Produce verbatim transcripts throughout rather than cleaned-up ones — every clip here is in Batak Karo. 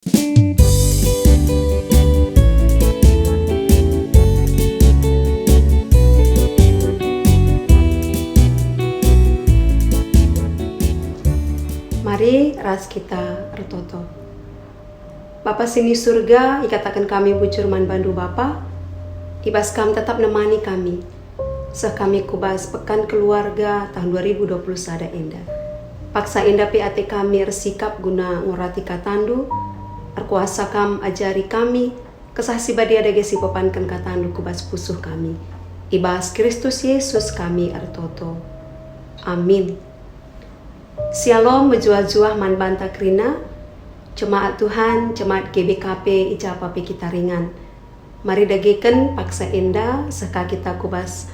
Mari ras kita ertoto. Bapa si ni Surga, ikataken kami bujur man bandu Bapa, i bas Kam tetap nemani kami, seh kami ku bas Pekan Keluarga tahun dua ribu dua puluh sada enda. Paksa enda pe ate kami ersikap guna ngurati katandu, erkuasa Kam ajari kami, Kesah Si Badia dage sipepanken katandu ku bas pusuh kami. I bas Kristus Yesus kami ertoto. Amin. Syalom mejuah-juah man banta kerina, jemaat Tuhan, jemaat G B K P i ja pe kita ringan. Mari dageken paksa enda seh ka kita ku bas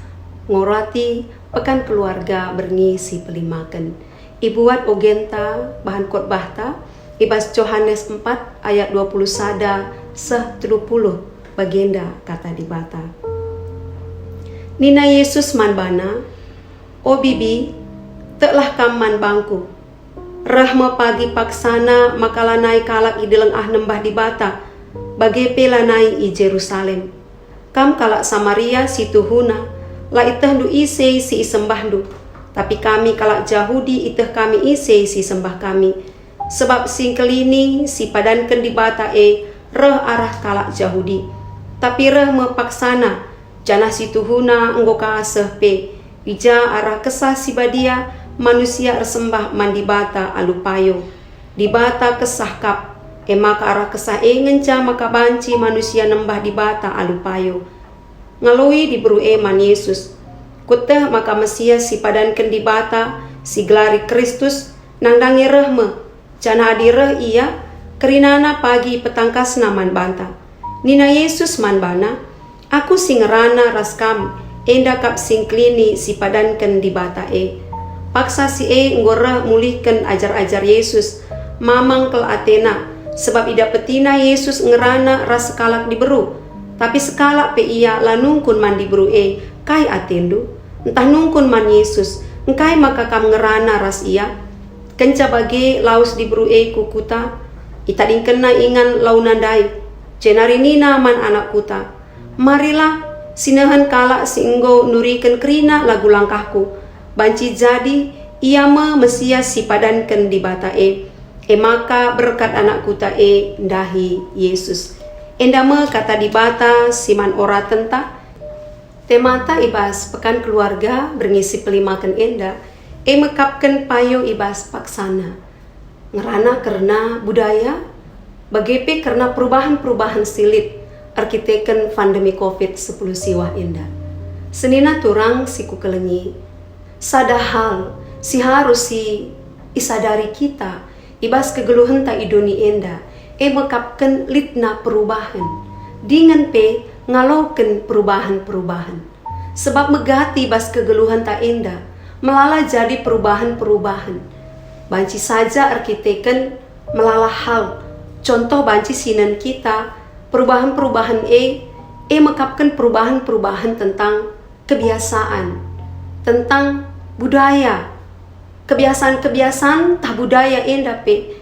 ngurati Pekan Keluarga berngi si pelimaken. Ibuat ogenta bahan khotbahta i bas Johanes empat ayat dua puluh sada seh telu puluh, bagenda Kata Dibata. Nina Yesus man bana, "O bibi, teklah kam man bangKu. Reh me pagi paksana maka lanai kalak i Deleng Ah nembah Dibata, bage pe lanai i Jerusalem. Kam kalak Samaria si tuhuna, la ietehndu ise si isembahndu, tapi kami kalak Jahudi ieteh kami ise si isembah kami. Sebab si engkelini si ipadanken Dibata e reh arah kalak Jahudi, tapi reh me paksana, janah si tuhuna enggo ka seh pe. I ja arah Kesah Si Badia manusia ersembah man Dibata alu payo. Dibata kesah kap, e maka arah Kesah e ngenca maka banci manusia nembah Dibata alu payo. Ngaloi diberu e man Yesus, "Kueteh maka Mesias si ipadanken Dibata, si igelari Kristus, nandangi reh me, janah adi reh Ia, kerinana pagi ipetangkasNa man banta." Nina Yesus man bana, "Aku si ngerana ras kam, enda kap si engkelini si ipadanken Dibata e." Paksa si e enggo reh mulihken ajar-ajar Yesus, mamang kal atena, sebab idapetina Yesus ngerana ras sekalak diberu. Tapi sekalak pe ia la nungkun man diberu e, "Kai atendu?" ntah nungkun man Yesus, "Engkai maka kam ngerana ras ia?" Kenca bage lawes diberu e ku kuta, itadingkenna ingan launa ndai, jenari nina man anak kuta, "Marilah, sinehen kalak si enggo nuriken kerina lagu langkahku, banci jadi ia me Mesias si ipadanken Dibata e." E maka berkat anak kuta e ndahi Yesus. Enda me Kata Dibata si man oratenta. Temata i bas Pekan Keluarga berngi si pelimaken enda, e mekapken payo i bas paksana. Ngerana kerna budaya, bage pe kerna perubahan-perubahan si lit erkiteken pandemi covid sepuluh siwah enda. Senina turang si kukelengi, sada hal si harus si isadari kita i bas kegeluhenta i doni enda, e mekapken litna perubahan, dingen pe ngaloken perubahan-perubahan. Sebab megati bas kegeluhenta enda, melala jadi perubahan-perubahan. Banci saja erkiteken melala hal. Contoh banci sinen kita, perubahan-perubahan e, e mekapken perubahan-perubahan tentang kebiasaan, tentang budaya. Kebiasaan-kebiasaan tah budaya enda pe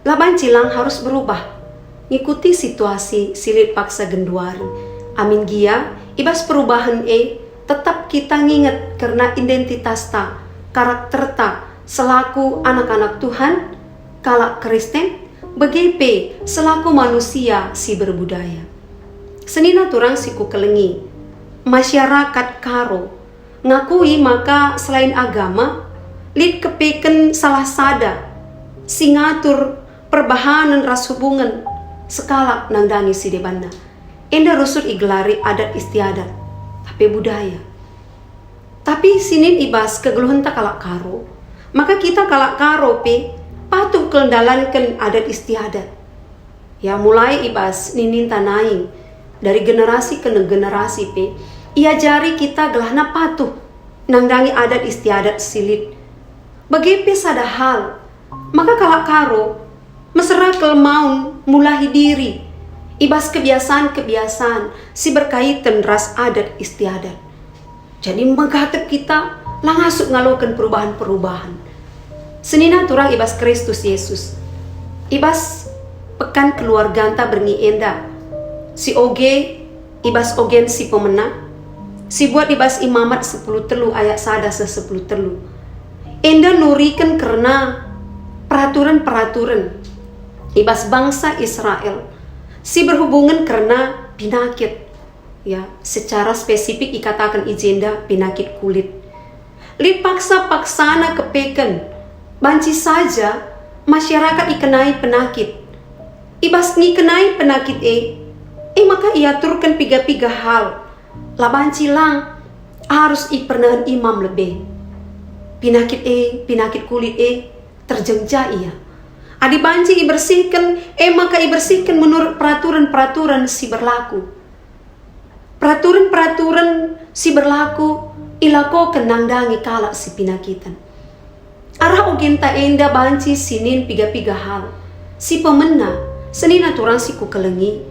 la banci lang harus berubah ngikuti situasi si lit paksa genduari. Amin gia, i bas perubahan e, tetap kita nginget kerna identitasta, karakterta selaku anak-anak Tuhan, kalak Kristen, bage pe selaku manusia si berbudaya. Senina turang si kukelengi, masyarakat Karo ngakui maka selain agama, lit kepeken salah sada si ngatur perbahanen ras hubungen sekalak nandangi si debanna. Enda rusur igelari adat istiadat, tapi budaya. Tapi sinin i bas kegeluhenta kalak Karo, maka kita kalak Karo pe patuh kal ndalanken adat istiadat. Ya, mulai i bas nininta naing, dari generasi ke generasi pe, iajari kita gelahna patuh nandangi adat istiadat si lit. Bage pe sada hal, maka kalak Karo mesera kal maun mulahi diri i bas kebiasaan-kebiasaan si berkaiten ras adat istiadat. Jadi, mengkatep kita la ngasup ngaloken perubahan-perubahan. Senina turang i bas Kristus Yesus. I bas Pekan keluarganta berngi enda, si oge i bas ogen si pemena, si buat i bas Imamat sepuluh telu ayat sada seh sepuluh telu. Enda nuriken kerna peraturen-peraturen i bas bangsa Israel si berhubungen kerna pinakit. Ya, secara spesifik ikataken i jenda pinakit kulit. Lit paksa-paksana kepeken, banci saja masyarakat ikenai penakit. I bas ngikenai penakit e, e maka iaturken piga-piga hal, la banci lang arus ipernehen imam lebe. Pinakit e, pinakit kulit e, terjengja ia. Adi banci ibersihken, e maka ibersihken menurut peraturen-peraturen si berlaku. Peraturen-peraturen si berlaku ilakoken nandangi kalak si pinakiten. Arah ogenta enda banci sinin piga-piga hal, si pemena, senina turang si kukelengi.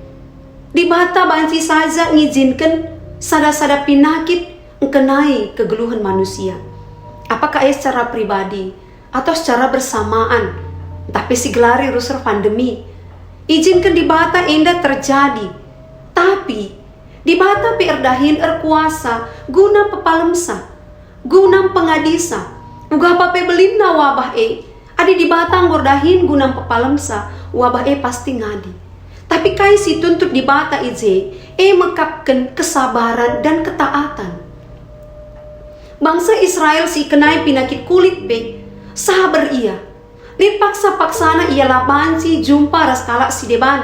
Dibata banci saja ngijinken sada-sada pinakit engkenai kegeluhen manusia. Apakah e secara pribadi, atau secara bersamaan, ntah pe si gelari rusur pandemi. Ijinken Dibata enda terjadi. Tapi, Dibata pe erdahin erkuasa guna pepalemsa, guna mpengadisa, uga pe belinna wabah e. Adi Dibata enggo erdahin guna pepalemsa, wabah e pasti ngadi. Tapi kai si tuntut Dibata i je, e mekapken kesabaran dan ketaatan. Bangsa Israel si ikenai pinakit kulit pe, saber ia. Lit paksa-paksana ia la banci jumpa ras kalak si deban,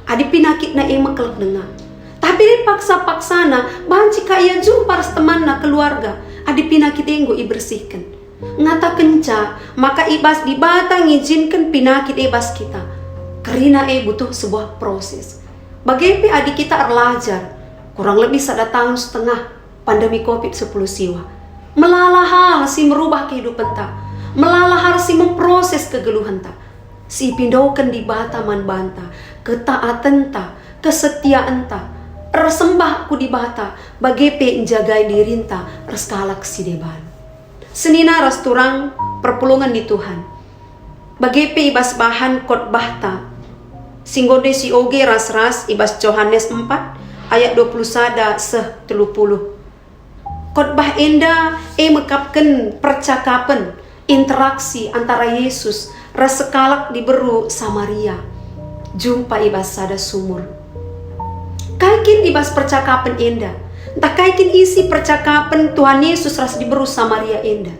adi pinakitna e mekelek denga. Tapi lit paksa-paksana banci ka ia jumpa ras temanna keluarga, adi pinakit e enggo ibersihken. Ngatakenca maka i bas Dibata ngijinken pinakit e bas kita. Kerina e butuh sebuah proses. Bage pe adi kita erlajar, kurang lebih sada tahun setengah pandemi covid sepuluh siwa. Melala hal si merubah kehidupenta, melala hal si memproses kegeluhenta. Si ipindoken Dibata man banta, ketaatenta, kesetiaenta, ersembah ku Dibata, bage pe njagai dirinta ras kalak si deban. Senina ras turang perpulungen ni Tuhan. Bage pe i bas bahan khotbahta, si enggo ndai si oge ras-ras i bas Johanes empat ayat dua puluh sada seh telu puluh. Khotbah enda e mekapken percakapen, interaksi antara Yesus ras sekalak diberu Samaria, jumpa i bas sada sumur. Kai kin i bas percakapen enda? Ntah kai kin isi percakapen Tuhan Yesus ras diberu Samaria enda?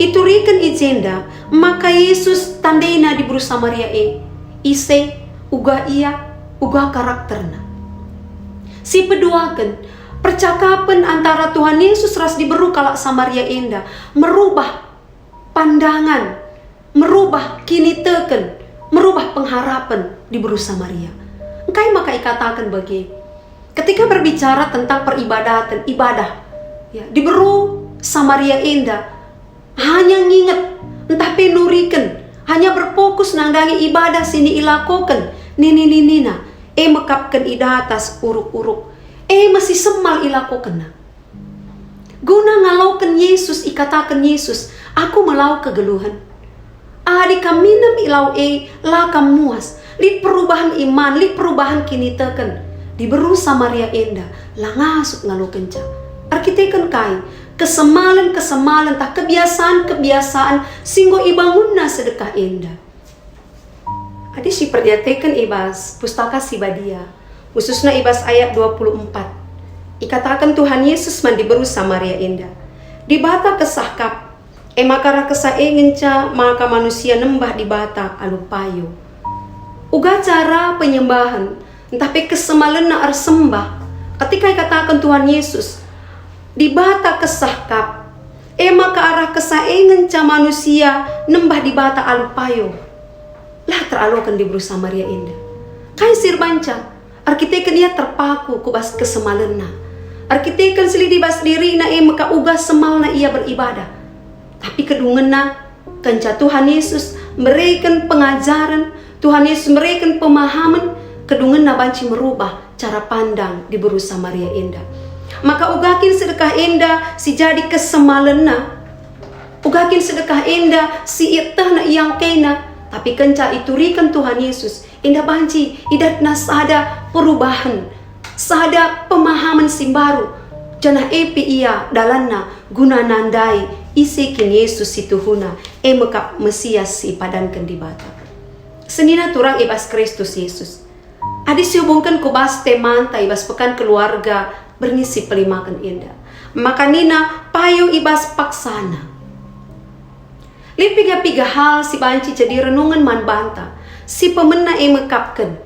Ituriken i jenda maka Yesus tandaina diberu Samaria e, ise, uga ia, uga karakterna. Si peduaken, percakapen antara Tuhan Yesus ras diberu kalak Samaria enda merubah pandangan, merubah kiniteken, merubah pengharapen diberu Samaria. Engkai maka ikataken bage? Ketika berbicara tentang peribadaten, ibadah, ya, diberu Samaria enda hanya nginget, ntah pe nuriken, hanya berfokus nandangi ibadah si niilakoken nini-ninina, e mekapken i datas uruk-uruk, e me si semal ilakokenna. Guna ngaloken Yesus, ikataken Yesus, "Aku me lau kegeluhen." Adi kam minem i lau e, la kam muas. Lit perubahen iman, lit perubahen kiniteken. Diberu Samaria enda la ngasup ngalokenca. Erkiteken kai? Kesemalen-kesemalen tah kebiasaan-kebiasaan si enggo ibangunna sedekah enda. Adi siperdiateken i bas Pustaka Si Badia, khususna i bas ayat dua puluh empat, ikataken Tuhan Yesus man diberu Samaria enda, "Dibata kesah kap, e maka arah kesah e ngenca maka manusia nembah Dibata alu payo." Uga cara penyembahen, ntah pe kesemalenna ersembah, ketika ikataken Tuhan Yesus, "Dibata kesah kap, e maka arah kesah e ngenca manusia nembah Dibata alu payo." La teraloken diberu Samaria enda. Kai si erbahanca? Erkiteken ia terpaku ku bas kesemalenna. Erkiteken si lit i bas dirina e maka uga semalna ia beribadah. Tapi kedungenna, kenca Tuhan Yesus mereken pengajaren, Tuhan Yesus mereken pemahamen, kedungenna banci merubah cara pandang diberu Samaria enda. Maka uga kin sedekah enda si jadi kesemalenna? Uga kin sedekah enda si ietehna iangkena? Tapi kenca ituriken Tuhan Yesus, enda banci idatna sada perubahen, sada pemahamen si mbaru, janah e pe ia dalanna guna nandai ise kin Yesus si tuhuna, e me kap Mesias si ipadanken Dibata. Senina turang i bas Kristus Yesus. Adi sihubungken ku bas temanta i bas Pekan Keluarga berngi si pelimaken enda, maka nina payo i bas paksana. Lit piga-piga hal si banci jadi renungen man banta, si pemena e mekapken.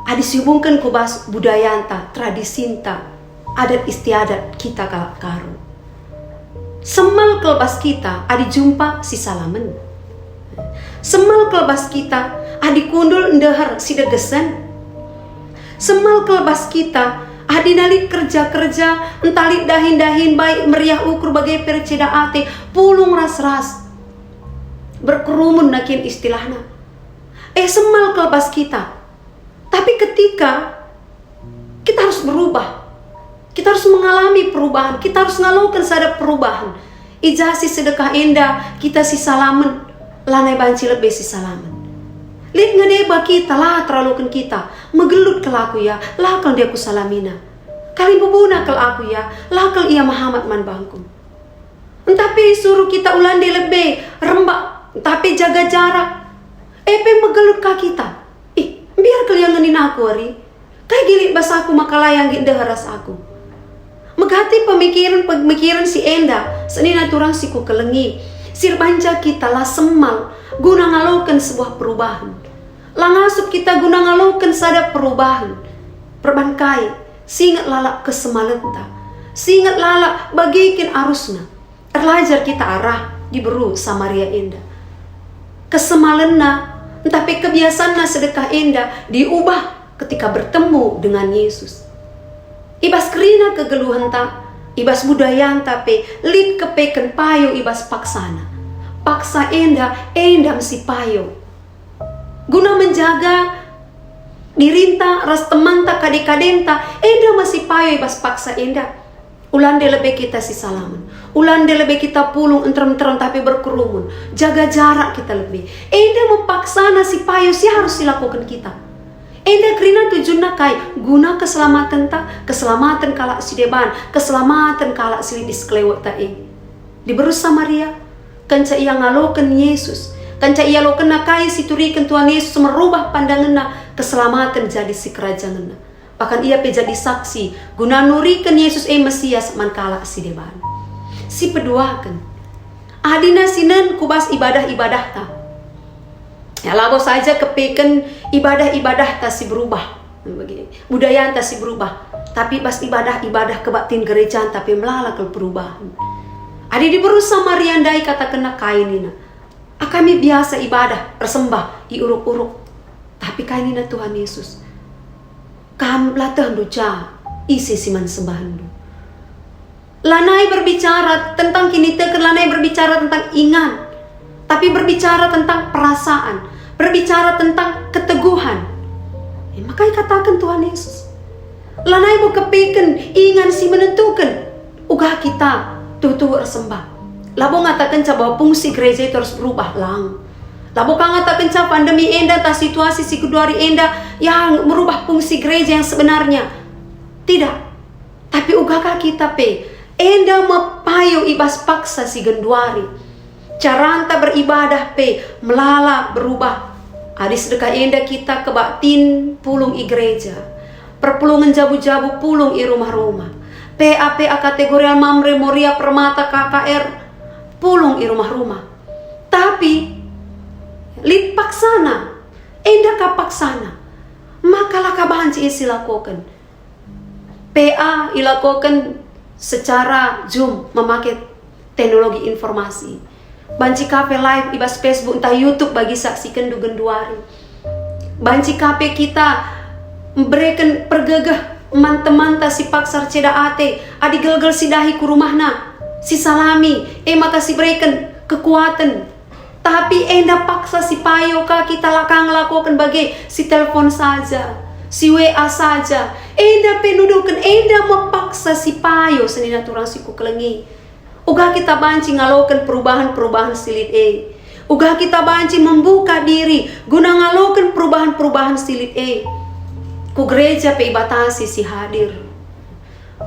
Adi sihubungken ku bas budayanta, tradisinta, adat istiadat kita kalak Karo. Semal kal bas kita adi jumpa si salamen. Semal kal bas kita adi kundul ndeher si degesen. Semal kal bas kita adi na lit kerja-kerja, ntah lit dahin-dahin, baik meriah ukur bage pe erceda ate, pulung ras-ras. Berkerumun na kin istilahna. Eh, semal kal bas kita. Tapi ketika kita harus berubah, kita harus mengalami perubahan, kita harus ngaloken sada perubahan. I ja si sedekah enda kita si salamen, lanai banci lebe si salamen. Lit nge deba kita, la teraloken kita, megelut kal aku ya, la kal ndia kusalamina. Kalimbubuna kal aku ya, la kal ia mehamat man bangku. Ntah pe isuruh kita ulande lebe, rembak, ntah pe jaga jarak. E pe megelut ka kita. Ih, mbiar kal ia ngenin aku ari. Kai gi lit bas aku maka la ia nggit ndeher ras aku? Megati pemikiren-pemikiren si enda, senina turang si kukelengi, si erbanca kita la semal guna ngaloken sebuah perubahen. La ngasup kita guna ngaloken sada perubahen. Perban kai? Singet lalap kesemalenta. Singet lalap bage kin arusna. Erlajar kita arah diberu Samaria enda. Kesemalenna, ntah pe kebiasanna sedekah enda diubah ketika bertemu dengan Yesus. I bas kerina kegeluhenta, i bas budayanta pe lit kepeken payo i bas paksana. Paksa enda, enda me si payo. Guna menjaga dirinta ras temanta kade-kadenta, enda me si payo i bas paksa enda. Ulande lebe kita si salamen. Ulande lebe kita pulung nterem-nterem tapi berkerumun. Jaga jarak kita lebe. Enda me paksana si payo si harus silakoken kita. Enda kerina tujunna kai? Guna keselamatenta, keselamaten kalak si deban, keselamaten kalak si lit i sekelewetta e. Diberu Samaria, kenca ia ngaloken Yesus, kenca ialokenna kai si ituriken Tuhan Yesus merubah pandangenna, keselamaten jadi sikerajangenna. Bahkan ia pe jadi saksi guna nuriken Yesus e Mesias man kalak si deban. Si peduaken, adina sinen ku bas ibadah-ibadahta. Ya, labo saja kepeken ibadah-ibadahta si berubah, budayanta si berubah, tapi bas ibadah-ibadah kebaktin gerejanta pe melala kal perubahen. Adi diberu Samaria ndai katakenna kai nina, "Ah, kami biasa ibadah, ersembah, i uruk-uruk." Tapi kai nina Tuhan Yesus? Kam la tehndu ja ise si man sembahenndu. Lanai berbicara tentang kiniteken, lanai berbicara tentang ingan, tapi berbicara tentang perasaan, berbicara tentang keteguhan. E, maka ikataken Tuhan Yesus. Lanai bo kepeken ingan si menentuken uga kita tuhu-tuhu ersembah. Labo ngatakenca bahwa fungsi gereja itu harus berubah, lang. Labo ka ngatakenca pandemi enda tah situasi si genduari enda yang merubah fungsi gereja yang sebenarnya. Tidak. Tapi uga ka kita pe, enda me payo i bas paksa si genduari. Caranta beribadah pe melala berubah. Adi sedekah enda kita kebaktin pulung i gereja, perpulungen jabu-jabu pulung i rumah-rumah, P A P A kategorial Mamre Moria Permata K K R pulung i rumah-rumah. Tapi lit paksana, enda ka paksana, maka la ka banci isi lakoken. P A ilakoken secara Zoom, memakai teknologi informasi. Banci ka pe live i bas Facebook ntah YouTube bagi saksiken genduari. Banci ka pe kita mbereken pergegeh man temanta si paksa erceda ate, adi gelgel si dahi ku rumahna, si salami, e maka si bereken kekuaten. Tapi enda paksa si payo ka kita la ka ngelakoken bage, si telepon saja, si W A saja. Enda pe nuduhken enda me paksa si payo, senina turang si kukelengi. Uga kita banci ngaloken perubahan-perubahan si lit e. Uga kita banci membuka diri guna ngaloken perubahan-perubahan si lit e. Ku gereja pe ibatasi si hadir.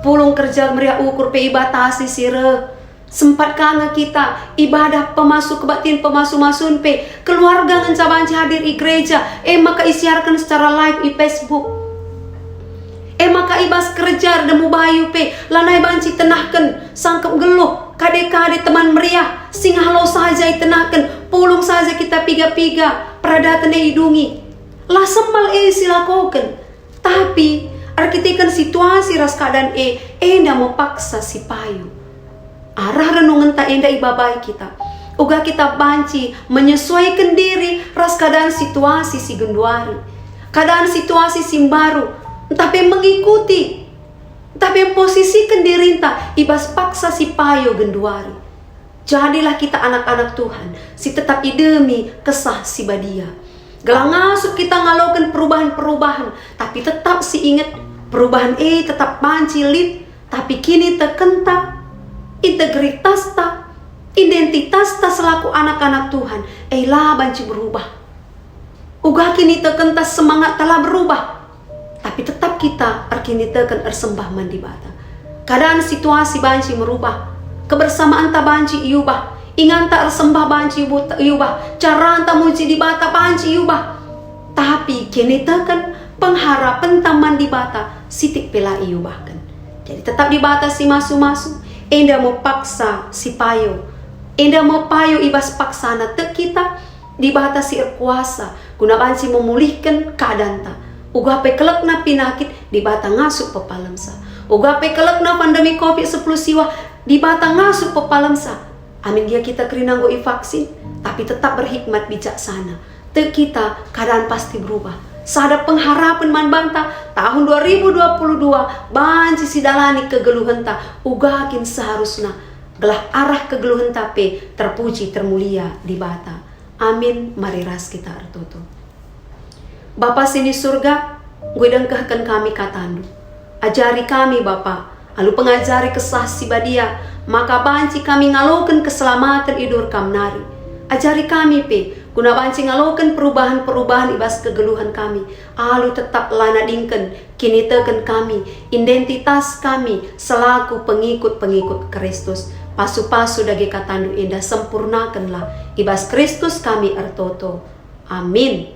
Pulung kerja meriah ukur pe ibatasi si reh. Sempat ka nge kita ibadah pemasu kebaktin pemasu-masun pe, keluarga ngenca banci hadir i gereja, e maka isiarken secara live i Facebook. E maka i bas kerja erdemu bayu pe lanai banci tenahken, sangkep nggeluh, kade-kade teman meriah, singalo saja itenahken, pulung saja kita piga-piga, peradaten e idungi. La semal e silakoken. Tapi, erkiteken situasi ras keadaan e, enda me paksa si payo. Arah renungenta enda ibabai kita, uga kita banci menyesuaiken diri ras keadaan situasi si genduari. Keadaan situasi si mbaru, ntah pe mengikuti, ntah pe memposisiken dirinta i bas paksa si payo genduari. Jadilah kita anak-anak Tuhan si tetap idemi Kesah Si Badia. Gelah ngasup kita ngaloken perubahan-perubahan, tapi tetap si inget, perubahan e tetap banci lit, tapi kinitekenta, integritasta, identitasta selaku anak-anak Tuhan, e la banci berubah. Uga kinitekenta semangatta la berubah, tapi tetap kita erkiniteken ersembah man Dibata. Keadaan situasi banci merubah, kebersamaanta banci iubah, inganta ersembah banci ibu-, iubah, caranta muji Dibata banci iubah. Tapi kiniteken, pengharapenta man Dibata sitik pe la iubahken. Jadi tetap Dibata si masu-masu, enda me paksa si payo. Enda me payo i bas paksana tek kita, Dibata si erkuasa guna banci memulihken keadanta. Uga pe kelekna pinakit, Dibata ngasup pepalemsa. Uga pe kelekna pandemi covid sepuluh siwah, Dibata ngasup pepalemsa. Amin gia kita kerina enggo ivaksin, tapi tetap berhikmat bijaksana. Tek kita, keadaan pasti berubah. Sada pengharapen man banta, tahun dua ribu dua puluh dua banci sidalani kegeluhenta, uga kin seharusna, gelah arah kegeluhenta pe terpuji termulia Dibata. Amin. Mari ras kita ertoto. Bapa si ni Surga, enggo idengkehken kami kataNdu. Ajari kami, Bapa, alu pengajari Kesah Si Badia, maka banci kami ngaloken keselamaten i duhur Kam nari. Ajari kami pe, guna banci ngaloken perubahan-perubahan i bas kegeluhen kami, alu tetap la nadingken kiniteken kami, identitas kami selaku pengikut-pengikut Kristus. Pasu-pasu dage kataNdu enda sempurnakenlah. I bas Kristus kami ertoto. Amin.